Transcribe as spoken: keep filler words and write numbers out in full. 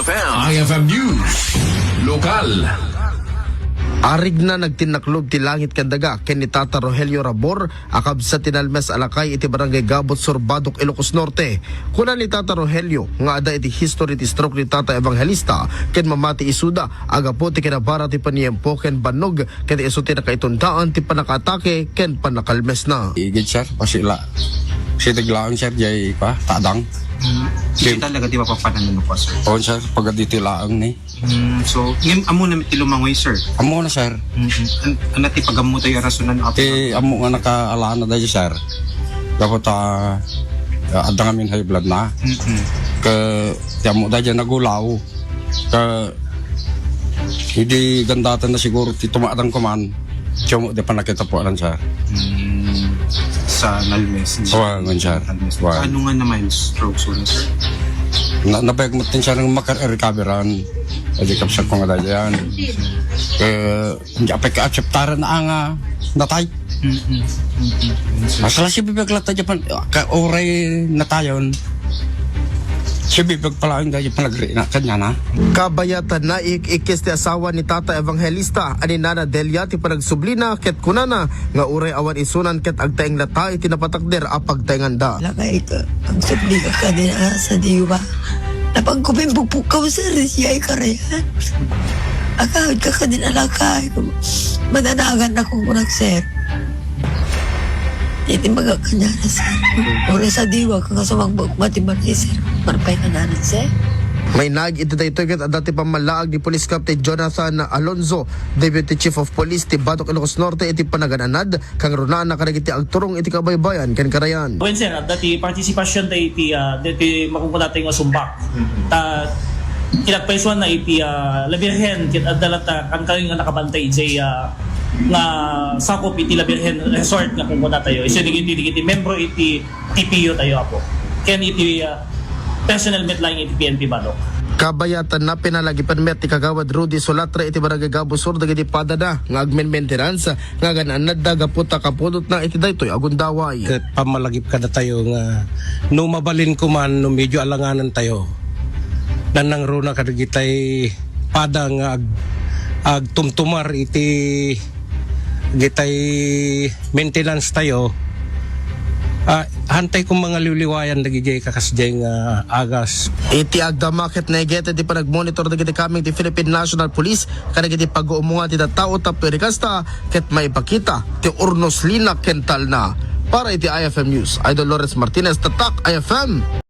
I F M News. Lokal. Arigna nagtinnaklob ti langit ken daga ken ni Tata Rogelio Rabor a kabsat ti nalmes a lakay iti Barangay Gabot Sur, Badoc, Ilocos Norte. Kuna ni Tata Rogelio nga adda iti history ti stroke ni Tata Evangelista ken mamati isuda a gapu ti kinabara ti paniyempo ken bannog ket isu ti nakaitundaan ti pannakaatake ken pannakalmesna. Igid, sir, pasila. Sitig laeng, sir, jay, pa, tadang. Mm. Di- Digital talaga, di ba, papanangan ko, sir? Oo, sir, pagadi ti laeng ni. Mm, so, ngem, amo na ti lumangoy, sir? Amo na, sir. Mm-mm. An-, ano ti pag-ammo tayo, rasonan, apo? Ti amo nga nakaalana tayo, sir. Dapat, ah, ah, adda ngamin high blood na. Mm-mm. Ka, ti amo tayo, nagulaw. Ka, idi gandatan na siguro ti tumaadang kuman, tiyo mo di pa nakita po lang, sir. Mm, sa nalmes. Wa, ngan, sir. Nalmes. Wa. Ano nga naman yung stroke, sir? Na, napayag mo din siya ng makar-recoveran. Adi kapsat ko nga dahil yan. Eh, hindi apay ka-acceptaran na ang, ah, natay. Mm-mm. Mm-mm. Asla si bibag lata Japan, ka oray natayon. Si bibag pala ang dahil panagri na kanya na. Kabayatan na ik-ikis ti asawa ni Tata Evangelista, a ni Nana Delia, ti panagsublina ket kunana nga uray awan isunan ket agtaeng lata iti napatakder a pagtaenganda. Lakay ka, agsubli ka kadin a sa diwa. Napagkupin pukpuk ka, sir, siya ay karayan. Agawid ka kadin a lakay. Madanagan na kung kunak, sir. Iti mga kanyana, sir. Uri sa diwa, kang sumagbag mati man, sir. Marpay ka na rin, sir. May nag iti daytoy ket adda ti pammallaag ni Police Captain Jonathan Alonzo, Deputy Chief of Police ti Badoc, Ilocos Norte, iti panagan-anad kang runana kadagiti agturong iti kabaybayan ken karayan. Wen, sir, adda ti participation tayo iti, ah, diti makukunatay nga sumbak. Mhm. Ta, kinagpaisuan na iti, ah, La Virgen, ket adda latta kan kayo nga nakabantay iti, ah, nga sakup iti La Virgen Resort nga kukunatayo. Isu digiti, digiti membro iti T P U tayo, apo. Ken iti, ah, personnel met laeng iti P N P Badoc. Kabayatan na pinalagipan met ti Kagawad Rudy Solatre iti Barangay Gabos Sur dagiti padana nga agmen-maintenance nga agan-annadda gapu ta kapudotna iti daytoy a gundaway. Ket pammalagip kadatayo nga no mabalin ko man, no medyo alanganan tayo, nanangruna kadagitay pada nga ag-, agtumtumar iti gitay maintenance tayo, ah, hantay kung mga liwliwayan dagiti kakas diay nga agas. Iti agdama ket naiget iti panagmonitor dagiti kameng ti Philippine National Police kadagiti pag-uumungan ti tattao tapno irikasta ket maipakita ti urnos lina ken talna. Para iti I F M News, Idol Lawrence Martinez, Tatak I F M.